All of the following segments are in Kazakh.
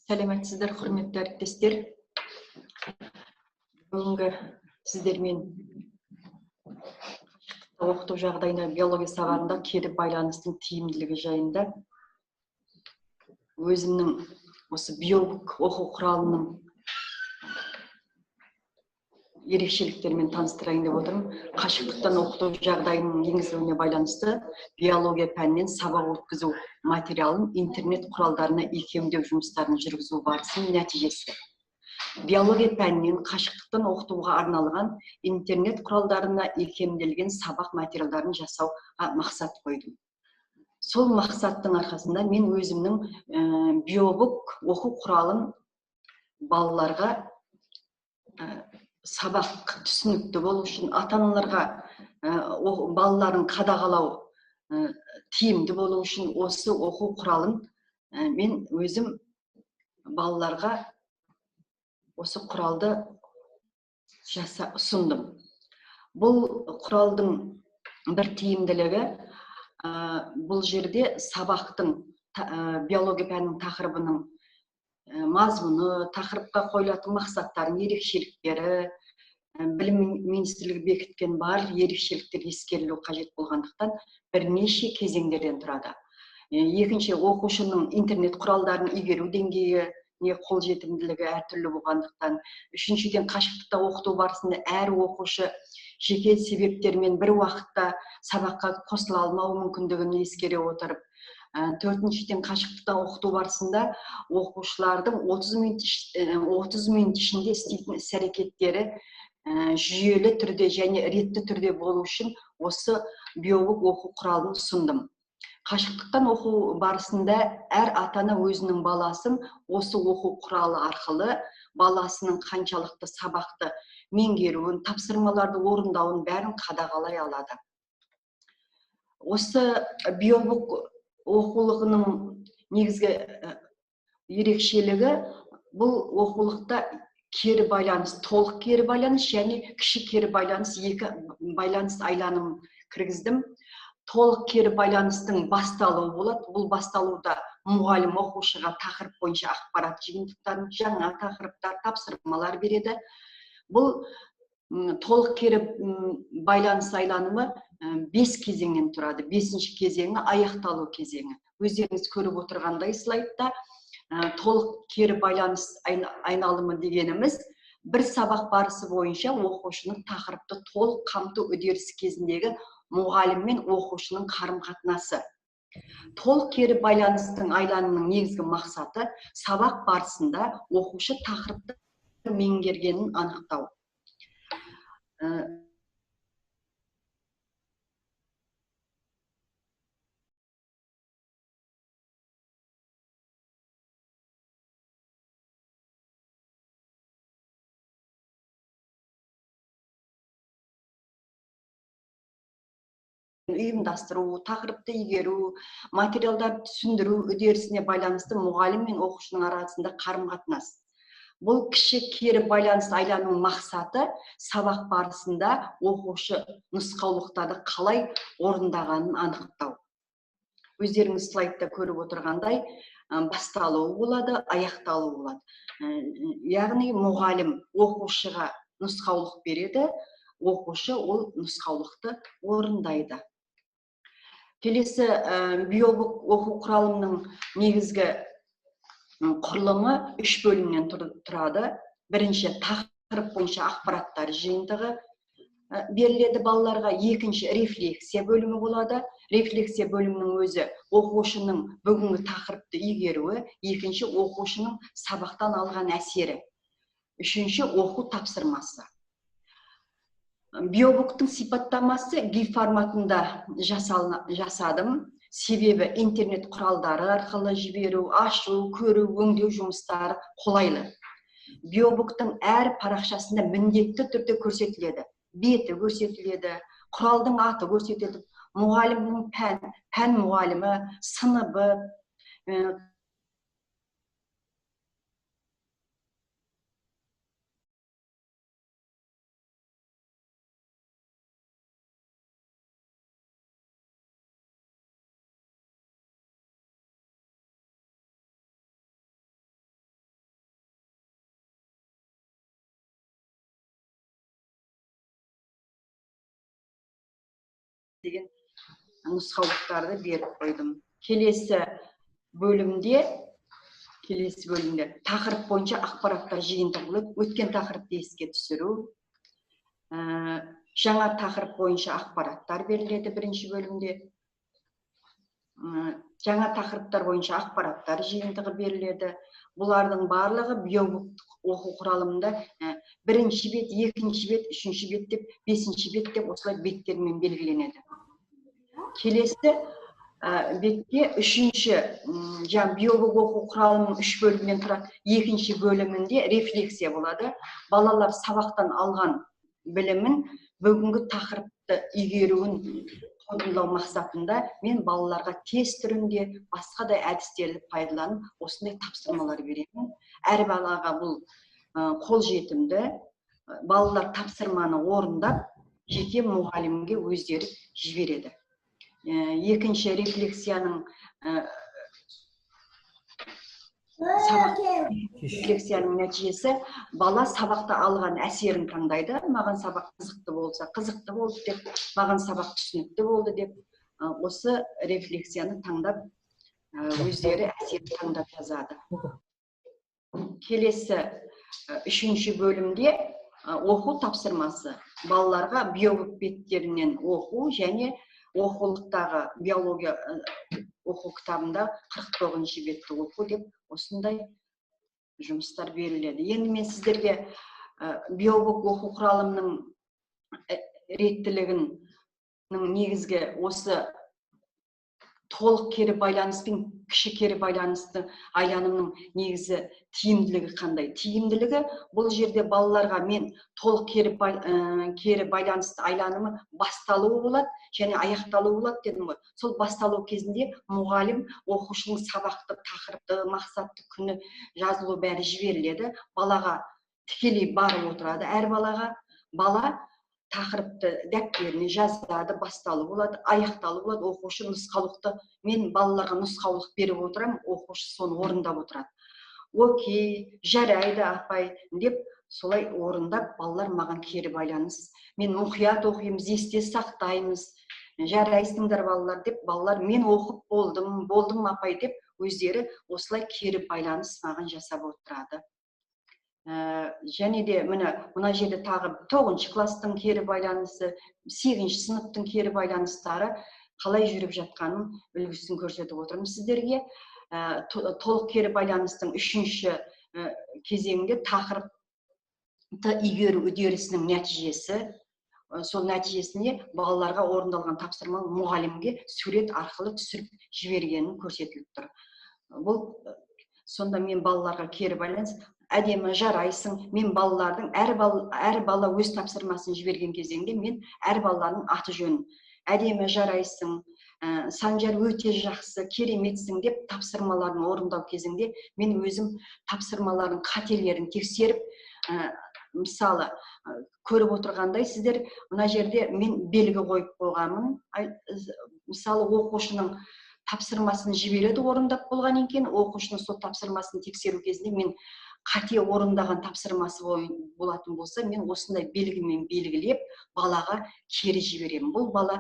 Сәлеметсіздер, құрметті әріптестер. Бүгінгі сіздермен оқыту жағдайында биология сабағында кері байланыстың тиімділігі жайында өзімнің осы биобук оқу құралының ерекшеліктерімен таныстырайын деп отырмын. Қашықтықтан оқыту жағдайының енгізілуіне байланысты биология пәнінен сабақ өткізу материалын интернет құралдарына икемдеу жұмыстарын жүргізу барысының нәтижесі. Биология пәнінен қашықтықтан оқытуға арналған интернет құралдарына икемделген сабақ материалдарын жасауға мақсат қойдым. Сол мақсаттың арқасында мен өзімнің биобук оқу құралын балаларға сабақ түсінікті болу үшін, ата-аналарға балаларын қадағалау тиімді болу үшін осы оқу құралын мен өзім балаларға осы құралды ұсындым. Бұл құралдың бір тиімділігі, бұл жерде сабақтың биология пәнінің тақырыбының мазмұны, тақырыпқа қойылатын мақсаттардың ерекшеліктері, білім министрлігі бекіткен барлық ерекшеліктер ескерілу қажет болғандықтан бірнеше кезеңдерден тұрады. Екінші, оқушының интернет құралдарын игеру деңгейі, қолжетімділігі әртүрлі болғандықтан. Үшіншіден, қашықтықта оқыту барысында әр оқушы жеке себептермен бір уақытта сабаққа қосыла алмау мүмкіндігін ескере отырып. Төртіншіден, қашықтықта оқыту барысында оқушылардың 30 минут ішінде істейтін іс-әрекеттері жүйелі түрде және ретті түрде болу үшін осы биобук оқу құралын ұсындым. Қашықтықтан оқу барысында әр ата-ана өзінің баласын осы оқу құралы арқылы баласының қаншалықты сабақты меңгеруін, тапсырмаларды орындауын бәрін қадағалай алады. Осы биобук оқулығының негізгі ерекшелігі, бұл оқулықта кері байланыс, толық кері байланыс және кіші кері байланыс, екі байланыс айланымын кіргіздім. Толық кері байланыстың басталуы болады. Бұл басталуда мұғалім оқушыға тақырып бойынша ақпарат жиынтықтарын, жаңа тақырыптар, тапсырмалар береді. Бұл толық кері байланыс айланымы 5 кезеңнен тұрады. 5-ші кезеңі аяқталу кезеңі. Өздеріңіз көріп отырғандай слайдта толық кері байланыс айналымы дегеніміз бір сабақ барысы бойынша оқушының тақырыпты толық қамту үдерісі кезіндегі мұғалім мен оқушының қарым-қатынасы. Толық кері байланыстың айланымының негізгі мақсаты сабақ барысында оқушы тақырыпты меңгергенін анықтау. Ұйымдастыру, тақырыпты игеру, материалдарды түсіндіру үдерісіне байланысты мұғалім мен оқушының арасында қарым-қатынас. Бұл кіші кері байланыс айлануының мақсаты сабақ барысында оқушы нұсқаулықтарды қалай орындағанын анықтау. Өздеріңіз слайдта көріп отырғандай, басталуы болады, аяқталуы болады. Яғни мұғалім оқушыға нұсқаулық береді, оқушы ол нұсқаулықты орындайды. Келесі биобук оқу құралының негізгі құрылымы 3 бөлімнен тұрады. Бірінші, тақырып бойынша ақпараттар жиынтығы беріледі балаларға. Екінші, рефлексия бөлімі болады. Рефлексия бөлімінің өзі оқушының бүгінгі тақырыпты игеруі, екінші, оқушының сабақтан алған әсері, үшінші, оқу тапсырмасы. Биобуктың сипаттамасы GIF форматында жасадым. Себебі интернет құралдары арқылы жіберу, ашу, көру, өңдеу жұмыстары қолайлы. Биобуктың әр парақшасында міндетті түрде көрсетіледі. Беті көрсетіледі, құралдың аты көрсетіледі, мұғалімнің пән мұғалімі, сыныбы, Деген нұсқаулықтарды беріп қойдым. Келесі бөлімде тақырып бойынша ақпараттар жиынтығы болады. Өткен тақырыпты еске түсіру, жаңа тақырып бойынша ақпараттар беріледі. Бірінші бөлімде жаңа тақырыптар бойынша ақпараттар жиынтығы беріледі. Бұлардың барлығы биобук оқу құралымында бірінші бет, екінші бет, үшінші бет деп, бесінші бет деп, осылай беттермен белгіленеді. Келесі бетте үшінші, жаңа биобук оқу құралының үш бөлімнен тұрады. Екінші бөлімінде рефлексия болады. Балалар сабақтан алған білімін, бүгінгі тақырыпты игеруін қорытындылау мақсатында мен балаларға тест түрінде, басқа да әдістерді пайдаланып, осындай тапсырмалар беремін. Әр балаға бұл қолжетімді. Балалар тапсырманы орындап, жеке мұғалімге өздері жібереді. Екінші рефлексияның сабақ рефлексияның нәтижесі: бала сабақта алған әсерін таңдайды. Маған сабақ қызықты болса, қызықты болды деп, маған сабақ түсінікті болды деп, осы рефлексияны таңдап, өздері әсерін таңдап жазады. Келесі үшінші бөлімде оқу тапсырмасы: балаларға биобук беттерінен оқу және оқулықтағы биология оқу кітабында 49 бетті оқу деп, осындай жұмыстар беріледі. Енді мен сіздерге биобук оқу құралымның реттілігінің негізгі осы толық кері байланыс пен кіші кері байланысты айланымның негізі тиімділігі қандай? Тиімділігі: бұл жерде балаларға мен толық кері байланысты айланымы басталуы болады және аяқталуы болады дедім ғой. Сол басталу кезінде мұғалім оқушының сабақты, тақырыпты, мақсатты, күні жазылу, бәрі жіберіледі. Балаға тікелей барып отырады әр балаға. Бала тақырыпты дәптеріне жазады, басталу болады, аяқталу болады. Оқушы нұсқаулықты, мен балаларға нұсқаулық беріп отырамын, оқушы соны орындап отырады. «Окей, жарайды, апай», – деп, солай орындап, балалар маған кері байланыс: «Мен мұқият оқимыз, есте сақтаймыз, жарайсыңдар, балалар», – деп. Балалар «Мен оқып болдым, болдым, апай», – деп, өздері осылай кері байланыс маған жасап отырады. Және де міне, мына жерде тағы тоғызыншы класстың кері байланысы, сегізінші сыныптың кері байланыстары қалай жүріп жатқанын үлгісін көрсетіп отырмын сіздерге. Толық кері байланыстың үшінші кезеңінде тақырыпты игеру үдерісінің нәтижесі, сол нәтижесінде балаларға орындалған тапсырма мұғалімге сурет арқылы түсіріп жібергенін көрсетіліп тұр. Бұл сонда мен балаларға кері байланыс: «Әдемі, жарайсың». Мен балалардың әр бала өз тапсырмасын жіберген кезеңде мен әр баланың аты жөнін: «Әдемі, жарайсың, Санжар, өте жақсы, кереметсің», – деп. Тапсырмаларын орындау кезінде мен өзім тапсырмалардың қателерін тексеріп, мысалы, көріп отырғандай сіздер, мына жерде мен белгі қойып қойғанмын. Мысалы, оқушының тапсырмасын жібереді орындап болғаннан кейін, оқушының сол тапсырмасын тексеру кезінде мен қате орындаған тапсырмасы болатын болса, мен осындай белгімен белгілеп, балаға кері жіберемін. Бұл бала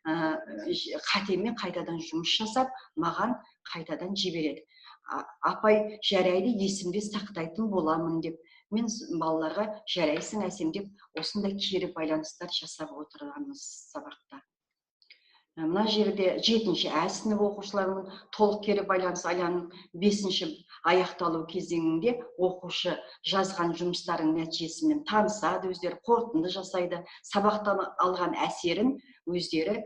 қатемен қайтадан жұмыс жасап, маған қайтадан жібереді: «Апай, жарайды, есімде сақтайтын боламын», – деп. Мен балаларға «Жарайсың, Әсем», – деп, осындай кері байланыстар жасап отырамыз сабақта. Мына жерде жетінші ә сынып оқушыларының толық кері байланыс айланың бесінші аяқталу кезеңінде оқушы жазған жұмыстарының нәтижесімен танысады, өздері қорытынды жасайды, сабақтан алған әсерін өздері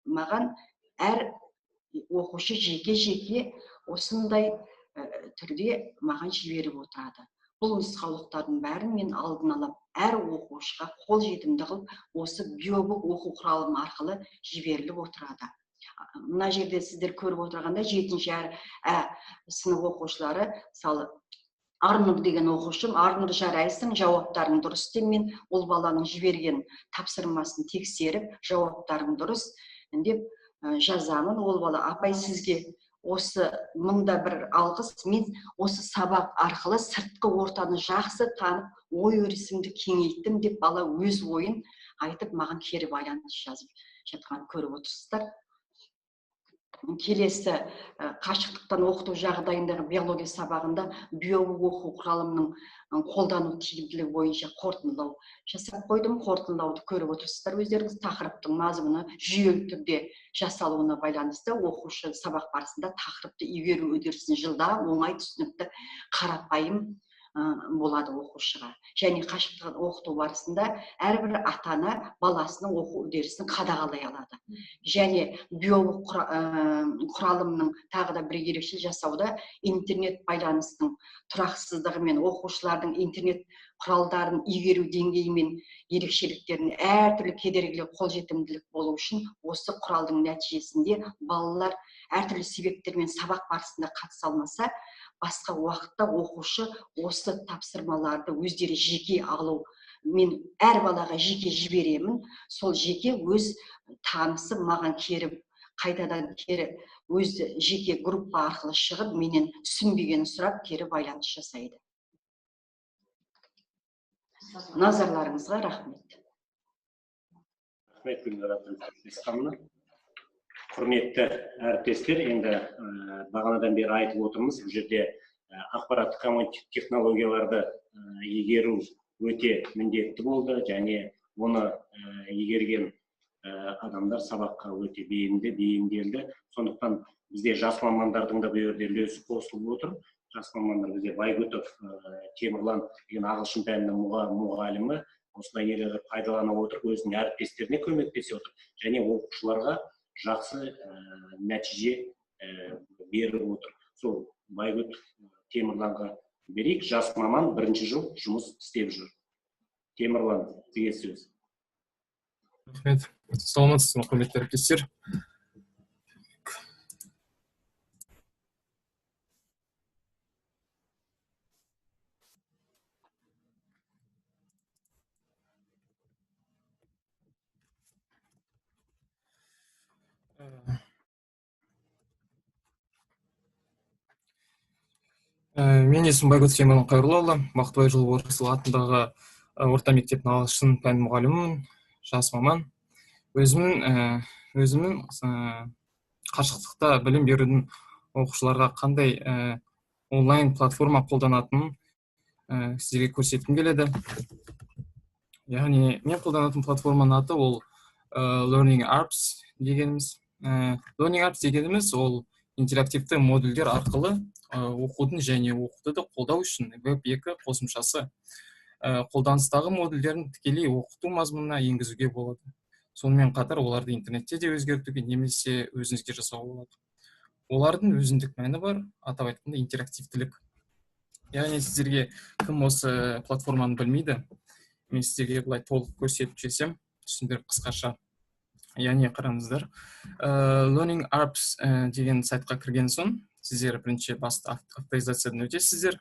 маған әр оқушы жеке жеке осындай түрде маған жіберіп отырады. Бұл нұсқаулықтардың бәрін мен алдын ала әр оқушыға қолжетімді қылып, осы биобук оқу құралым арқылы жіберіліп отырады. Мына жерде сіздер көріп отырғандай, жетінші ә сынып оқушылары, мысалы, Арнұр деген оқушым: «Арнұр, жарайсың, жауаптарың дұрыс», – деп. Мен ол баланың жіберген тапсырмасын тексеріп, «Жауаптарың дұрыс» деп жазамын. Ол бала: «Апай, сізге осы мыңда бір алғыс, мен осы сабақ арқылы сыртқы ортаны жақсы танып, ой өрісімді кеңейттім», – деп, бала өз ойын айтып, маған кері байланыс жазып жатқанын көріп отырсыздар. Келесі қашықтықтан оқыту жағдайындағы биология сабағында био оқу құралымның қолдану тиімділігі бойынша қорытындылау жасап қойдым. Қорытындылауды көріп отырсыздар өздеріңіз. Тақырыптың мазмұны жүйелі түрде жасалуына байланысты оқушы сабақ барысында тақырыпты игеру үдерісін жылдам, оңай, түсінікті, қарапайым болады оқушыға. Және қашықтықтан оқыту барысында әрбір ата-ана баласының оқу үдерісін қадағалай алады. Және био құралымның тағы да бір ерекше жасауда интернет байланыстың тұрақсыздығы мен оқушылардың интернет құралдарын игеру деңгейі мен ерекшеліктерін әртүрлі кедергілер қолжетімділік болу үшін осы құралдың нәтижесінде балалар әртүрлі себептермен сабақ барысында қатыса алмаса, басқа уақытта оқушы осы тапсырмаларды өздері жеке алу. Мен әр балаға жеке жіберемін, сол жеке өз танысы маған керіп, қайтадан кері өз жеке группа арқылы шығып, менен түсінбегенін сұрап, кері байланыс жасайды. Назарларыңызға рахмет. Рахмет, Гүлнара Исханова. Құрметті әріптестер, енді бағанадан бері айтып отырмыз, бұл жерде ақпараттық коммуникативтік технологияларды игеру өте міндетті болды, және оны игерген адамдар сабаққа өте бейімді, бейімделді. Сондықтан бізде жас мамандардың да бұл жерде үлесі қосылып отыр. Жас мамандар бізде Байгүтов Темірлан деген ағылшын пәнінің мұғалімі осындай нелерді пайдалана отырып өзінің әріптестеріне көмектесе отыр және оқушыларға жақсы нәтиже беріп отыр. Сол Байгүтов Темірланға берейік. Жас маман бірінші жыл жұмыс істеп жүр. Темірлан, сізге сөз. Рахмет. Саламатсыз ба, құрметті әріптестер. Мен есімім Байгүтов Темірлан Қайырлыұлы, Бақтыбай Жолбарысұлы атындағы орта мектептің ағылшын пән мұғалімімін, жас маман. Өзімнің қашықтықта білім берудің оқушыларға қандай онлайн платформа қолданатынын сіздерге көрсеткім келеді. Яғни мен қолданатын платформаның аты ол Learning Apps дегеніміз. Learning Apps дегеніміз ол интерактивті модульдер арқылы оқудың және оқытуды қолдау үшін веб 2 қосымшасы. Қолданыстағы модульдерін тікелей оқыту мазмұнына енгізуге болады. Сонымен қатар оларды интернетте де өзгертуге немесе өзіңізге жасауға болады. Олардың өзіндік мәні бар, атап айтқанда интерактивтілік. Яғни сіздерге кім осы платформаны білмейді, мен сіздерге былай толық көрсетіп жіберсем, түсіндіріп қысқаша. Яғни қараңыздар, Learning Apps деген сайтқа кірген соң, сіздер бірінші басты авторизациядан өтесіздер.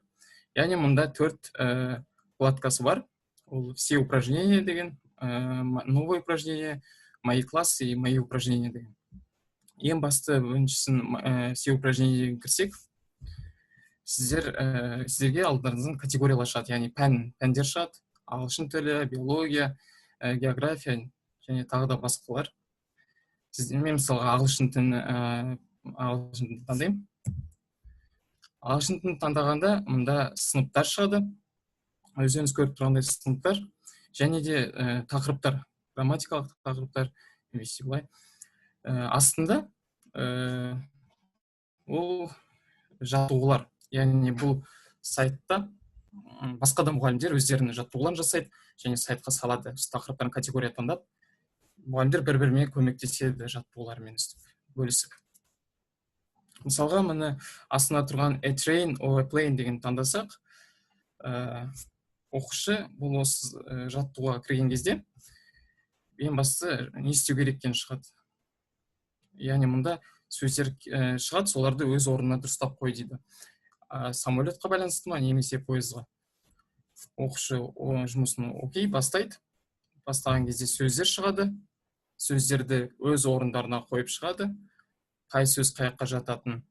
Яғни мұнда 4 вкладкасы бар. Ол все упражнения деген, новые упражнения, мои классы и мои упражнения деген. Ең басты біріншісін, все упражнения деген кірсек, сіздерге алдарыңыздан категориялар шығады, яғни пәндер шығады, ағылшын тілі, биология, география және тағы да басқалар. Мен мысалға ағылшын тілін таңдаймын. Ағылшын тілін таңдағанда мұнда сыныптар шығады. Өздеріңіз көріп тұрғандай сыныптар және де тақырыптар, грамматикалық тақырыптар немесе былай. Астында ол жаттығулар, яғни бұл сайтта басқа да мұғалімдер өздерінің жаттығуларын жасайды және сайтқа салады. Осы тақырыптарын категория таңдап, мұғалімдер бір-бірімен көмектеседі жаттығулармен бөлісіп. Мысалға, міне астында тұрған a train or a plane деген таңдасақ, оқушы бұл осы жаттығуға кірген кезде ең бастысы не істеу керек екені шығады. Яғни мұнда сөздер шығады, соларды өз орнына дұрыстап қой дейді. Самолетқа байланысты ма немесе пойызға. Оқушы жұмысын окей бастайды. Бастаған кезде сөздер шығады. Сөздерді өз орындарына қойып шығады. Қай сөз қай жаққа жататын.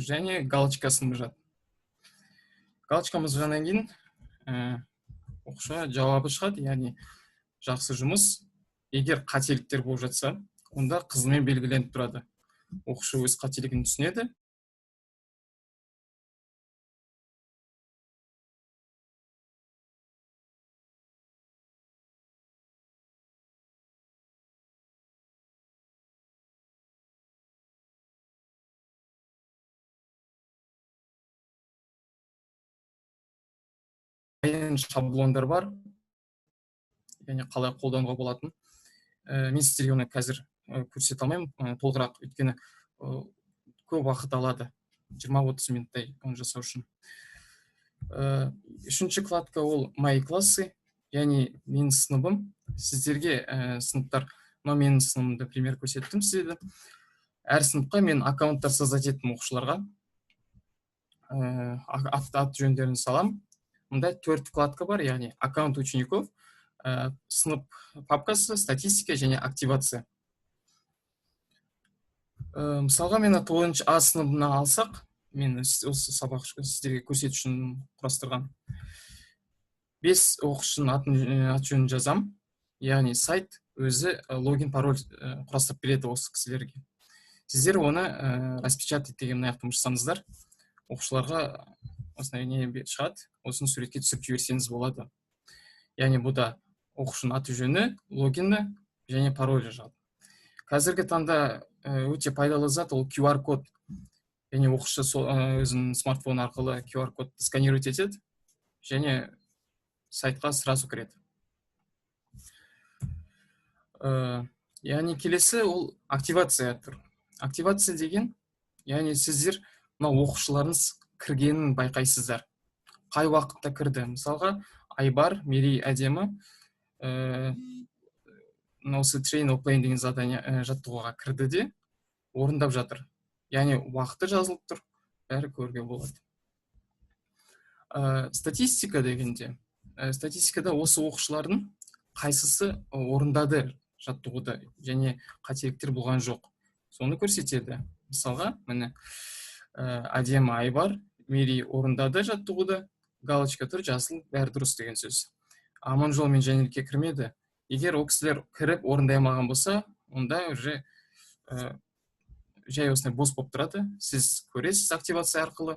Және галочкасын бұзады. Галочкамыз бұзғаннан кейін оқушыға жауабы шығады, яғни Жақсы жұмыс. Егер қателіктер болып жатса, онда қызылмен белгіленіп тұрады. Оқушы өз қателігін түсінеді. Шаблондар бар, яғни қалай қолдануға болатын. Мен сіздерге оны қазір көрсете алмаймын толығырақ, өйткені көп уақыт алады, 20-30 минуттай оны жасау үшін. Үшінші вкладка ол мои классы, яғни менің сыныбым. Сіздерге сыныптар, мынау менің сыныбымды пример көрсеттім сіздерге. Әр сыныпқа мен аккаунттар создать еттім оқушыларға. Ат жөндерін салам. Мында 4 вкладка бар, яғни аккаунт учеников, сынып папкасы, статистика және активация. Мысалға, мен 9 А сыныбына алсақ, мен осы сабақ сіздерге көрсету үшін құрастырған. 5 оқушының ат жөнін жазам, яғни сайт өзі логин, пароль құрастырып береді осы кісілерге. Сіздер оны распечатать деген мына жақта мышсаңыздар, оқушыларға осындай не шығады, осыны суретке түсіріп жіберсеңіз болады. Яғни бұда оқушының аты жөні, логині және паролі жазады. Қазіргі таңда өте пайдалы зат ол QR код. Яғни оқушы өзінің смартфон арқылы QR кодты сканировать етеді және сайтқа сразу кіреді. Яғни келесі ол активация тұр. Активация деген, яғни сіздер мына оқушыларыңыз кіргенін байқайсыздар. Қай уақытта кірді? Мысалға, Айбар, Мерей, Әдемі, осы Train or Play деген задание, жаттығуға кірді де орындап жатыр. Яғни уақыты жазылып тұр, бәрі көруге болады. Статистика дегенде, статистикада осы оқушылардың қайсысы орындады жаттығуды және қателіктер болған жоқ. Соны көрсетеді. Мысалға, міне, Әдемі, Айбар, Мерей орындады жаттығуды, галочка тұр, жасыл, бәрі дұрыс деген сөз. Аманжол мен Жәнелке кірмеді. Егер ол кісілер кіріп орындай алмаған болса, онда уже жай осындай бос болып тұрады. Сіз көресіз активация арқылы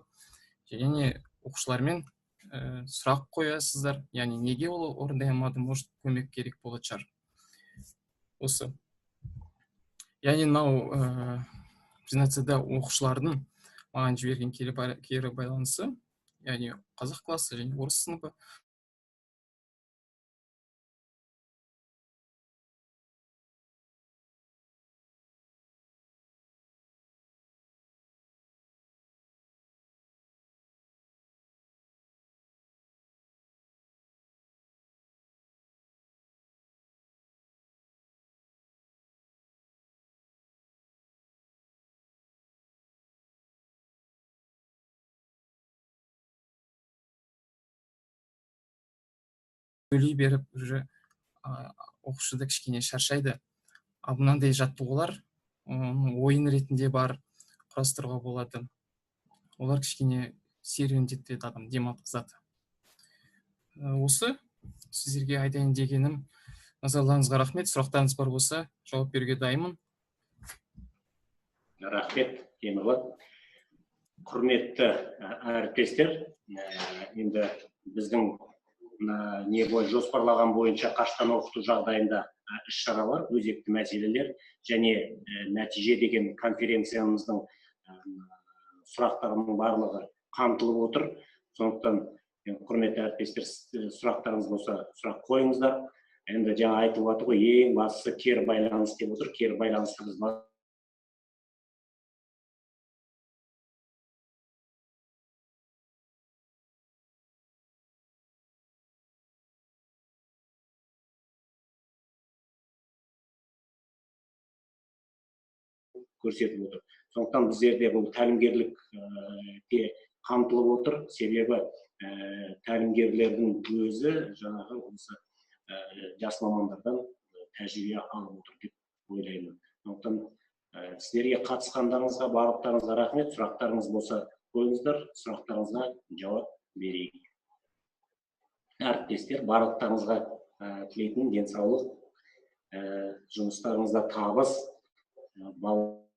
және оқушылармен сұрақ қоясыздар. Яғни неге ол орындай алмады, может көмек керек болатын шығар. Осы. Яғни мынау презентацияда оқушылардың маған жіберген кері байланысы, яғни қазақ классы және орыс сыныбы. Сөйлей беріп уже оқушы да кішкене шаршайды. Ал мынандай жаттығулар, ойын ретінде бар, құрастыруға болады. Олар кішкене серуендетеді адам, демалтқызады. Осы сіздерге айтайын дегенім. Назарларыңызға рахмет. Сұрақтарыңыз бар болса, жауап беруге дайынмын. Рахмет, Темірлан. Құрметті әріптестер, енді біздің не бой жоспарлаған бойынша қашықтан оқыту жағдайында іс-шаралар, өзекті мәселелер және нәтиже деген конференциямыздың сұрақтарының барлығы қамтылып отыр. Сондықтан, құрметті әріптестер, сұрақтарыңыз болса, сұрақ қойыңыздар. Енді жаңа айтылып жатыр ғой, ең бастысы кері байланыс деп отыр. Кері байланысты біз көрсетіп отыр. Сондықтан біздерде бұл тәлімгерлік те қамтылып отыр. Себебі тәлімгерлердің өзі жаңағы осы жас мамандардан тәжірибе алып отыр деп ойлаймын. Сондықтан сіздерге қатысқандарыңызға, барлықтарыңызға рахмет. Сұрақтарыңыз болса қойыңыздар, сұрақтарыңызға жауап берейік. Әріптестер, барлықтарыңызға Тілейтінім денсаулық, жұмыстарыңызда табыс, балалар